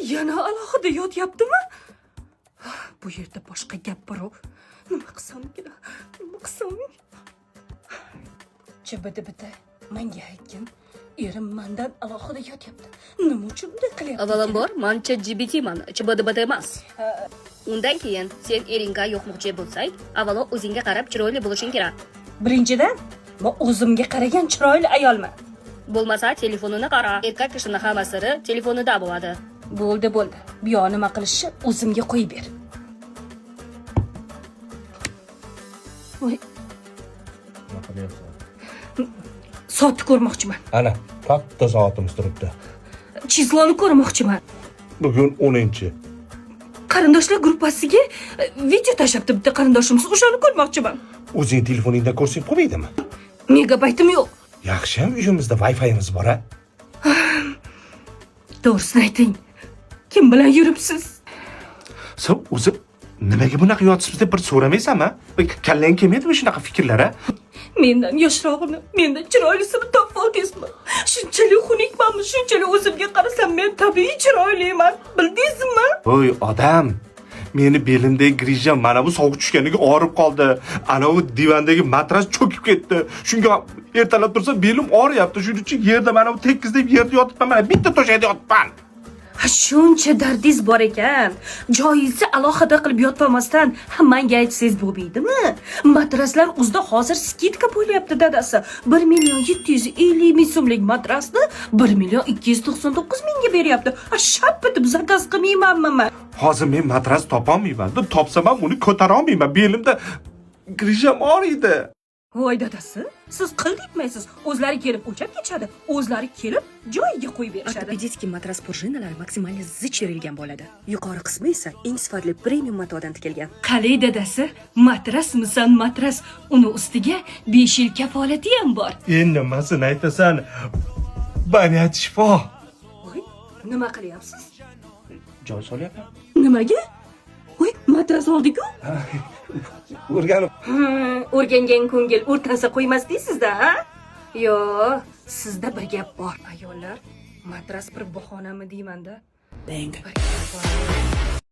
Yana alohida yotyaptimi? Bu yerda boshqa gap bor. Nima qilsam ekan? Nima qilsam? Chibidi, menga aytgin. Erim mandan alohida yotyapti. Nima uchun bunday qilyapti? Avvalambor, man ChatGPTman, ChBDBT emas. Undan keyin sen eringga yoqmoqchi bo'lsang, avvalo o'zingga qarab chiroyli bo'lishing kerak. Birinchidan, men o'zimga qaragan chiroyli ayolman. Bo'lmasa telefonini qara. Erkak kishini hamma siri telefonida bo'ladi. Bo'ldi, bo'ldi. Bu yoq nima qilishni o'zimga qo'yib ber. Voy, Nima qilyapsan? Soatni ko'rmoqchiman. Ana, katta soatimiz turibdi. Число ni ko'rmoqchiman. Bugun 10-chi. Qarindoshlar gruppasiga video tashlabdi bitta qarindoshimiz. O'shani ko'rmoqchiman. O'zing telefoningdan ko'rsang bo'lmaydimi? Megabaytim yo'q. Yaxshi, uyimizda Wi-Fi'miz bor a. To'g'risini ayting. Kim bilan yuribsiz? Sen o'zi nimaga bunaqa yotibsiz deb bir so'ramaysanmi? Kallang kelmaydimi shunaqa fikrlar a? Mendan yoshrog'ini, mendan chiroylisini topib oldingizmi? Shunchalik xunukmanmi? Shunchalik o'zimga qarasam men tabiiy chiroyliman. Bildingizmi? Voy odam, meni belimdagi грыжа mana bu sovuq tushganiga og'rib qoldi. Ana u divandagi matras cho'kib ketdi. Shunga ertalab tursam belim og'riyapti. Shuning uchun yerda mana bu tekis deb yerda yotibman, mana bitta to'shakda yotibman. Ha, shuncha dardingiz bor ekan. Joyingizni alohida qilib yotolmasdan manga aytsangiz bo'lmaydimi? Matraslar uzda hozir скидка bo'lyapti, dadasi. 1 750 ming so'mlik matrasni 1 299 mingga beryapti. Ha, shap etib заказ qilmaymanmi man? Hozir men matras topolmayman. Topsam ham uni ko'tara olmayman. Belimda грыжа m og'riydi. Voy dadasi, siz qil debmaysiz. O'zlari kelib o'lchab ketishadi. O'zlari kelib joyiga qo'yib berishadi. Ortopedik matras prujinalari maksimal zich terilgan bo'ladi. Yuqori qismi esa eng sifatli premium matodan tikilgan. Qalay dadasi, matrasmisan matras. Uni ustiga 5 yil kafolati ham bor. Endi nimasini aytasan? Baniyat shifo. Voy, nima qilyapsiz? Joy solyapman. Nimaga? Voy, matras oldik-ku. O'rganib. O'rgangan ko'ngil o'rtansa qo'ymas deysizda, ha? Yo, sizda bir gap bor. Ayollar, matras bir bahonami deymanda. Bir gap bor.